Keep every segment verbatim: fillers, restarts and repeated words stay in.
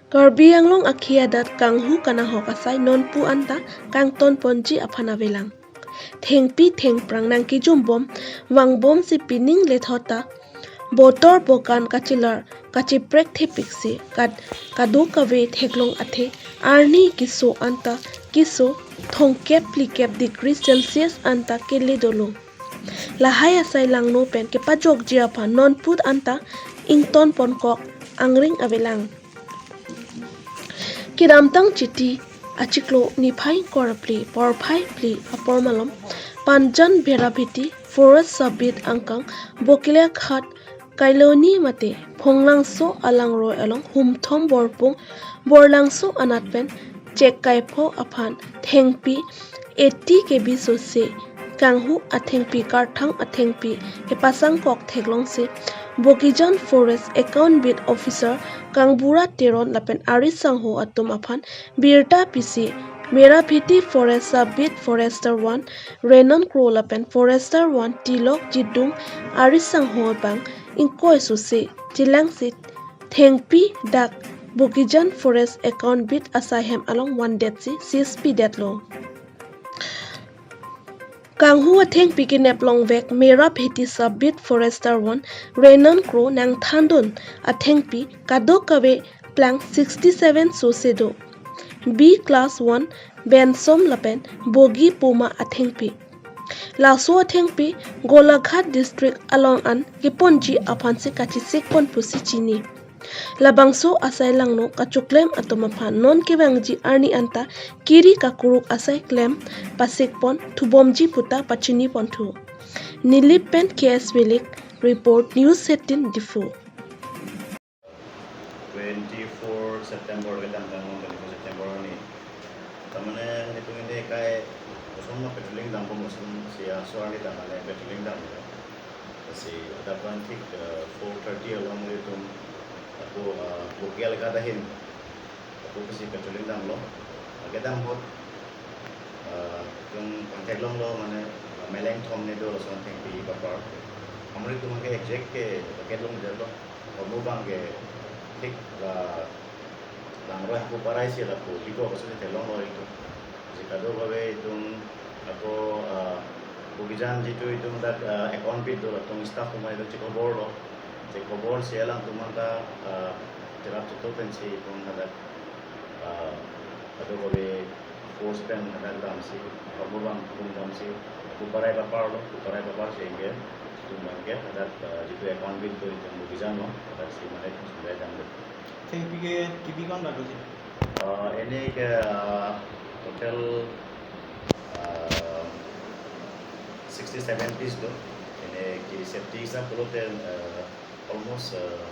Karbi Anglong akhei adat kanghu kanahok asai nonpu anta kangton ponji aphan avelang. Thengpi thengphrang nangkejumbom vangbomsi pining lethot ta botor bokan kachelar kacheprek thepiksi kad kadokave theklong athe arni keso anta keso thomkep phlikep degree Celsius anta kele dolo. Lahai asai langno pen kepajokji aphan nonpu anta ington ponkok angring avelang. Kedamtang Chiti achiklo niphai ingkoi ra phli porphai phli apor malom Panjan Bherabheti Forest Sub Beat angkang Bokilia Ghat Kailoni mate Phonglangso alangroi along Humthom Borpung Borlangso anat pen chek kaipho aphan thengpi eighty K B sose kanghu athengpi karthang athengpi kepasangkok theklongsi Bogijan Forest Account Beat Officer Kangbura Teron lapen ari sangho atum aphan birta pisi Merabheti Forest Sub Beat Forester one Renan Kro lapen Forester one Tilok Jidung ari sangho abang ingkoi sose chelangsi thengpi dak Bogijan Forest Account Beat asaihem along vandetsi seize pidetlo. Kanghu athengpi kenep longvek Merabheti Sub Beat Forester one Renan Kro nangthandun athengpi kadokave plang sixty seven sose do. B class one Bensom lapen Bogi Puma athengpi. Laso athengpi Golaghat District along an keponji aphansi kachesik pon pusi chini. Labangso asai langno kachoklem atum aphan non kevangji arni anta kiri kakuruk asai klem pasik pon thubomji puta pachini ponthu. Nilip pen K S Milik report, News eighteen Diphu. Twenty-four September ke dam kan, twenty-four September ni. Tamane ni tung ini kai kosong ma patrolling dam ko kosong si asor ni tamane patrolling dam ko. Si ada pan thik, eh, four thirty along ni tum ako, eh, Bokial ka dahin. Ako kasi patrolling damlo. Lake dam ahut, eh, tum pangthek longlo mane, eh, meleng thom ne do lason thengpi bapar. Amri tum ke exact ke paket longdetlo. Hormu abang ke thik la langroi hapu parai si lapu hiko kasu theklonglo itum. Si kadokave itum ako, ah, Bogijan jitu itum dak, ah, account beat do latum staff atum itum chikobor lo. Chikobor si alangtum anta, ah, cherap chetok pensi itum hadak, ah, kadokave force pen hadak damsi, hormu abang tum damsi, hapu parai bapar lo, hapu parai bapar si anke, itum anke hadak, ah, jitu account beat do itum Bogijan lo, hadak si mane itum sundai damlo. Thengpi ke K B kon lagu sih? Ah, ini ke, ah, total, ah, sixty seven piece do. Ini ke safety hisab pulote, ah, almost, ah,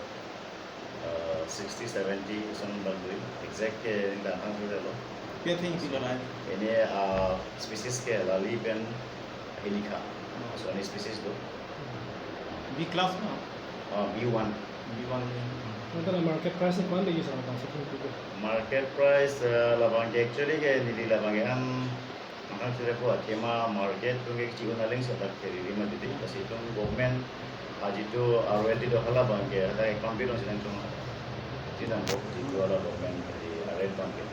ah, sixty, seventy son bang do. Exact ke ini datang sudah lo. Pia thengpi lo lai? Ini, ah, species ke lali pen Hillikha. So, ini species do. B class na? Ah, B one. B one ni. Nonta market price ni kwan lagi sama bangso thengpi ko? Market price, eh, labang ke actually ke neli labang ke an, makan sila ko athema market tung ke chiun aling sa tak ke riri ma didi. Kasi tung government aji tu, ah, royalty do hala abang ke ada account beat dong silang tung. Silang ko jitu ala government di rate abang ke.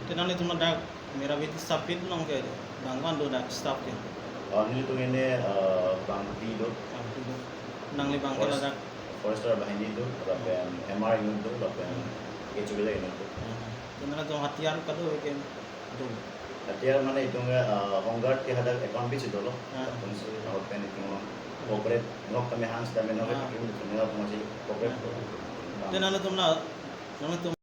Tenang ni tum dak Merabheti Sub Beat along ke bang ko-an do dak staff ke? Oh, nelitum ini, eh, bang phli do. Bang phli do. Nangli bang ke Forest-, ladak? Forester bahini do, lapen M R unit do, lapen H O B unit do. Hmm. Tenang atum hatiar kado ke do? Hatiar mane itum, eh, home guard ke hadak account beat si dolo. Hmm. Lapen si lapen itum corporate nok kami hans kami nok Hmm. itum itum lapen si corporate. Hmm. Tenang atum na, nangtum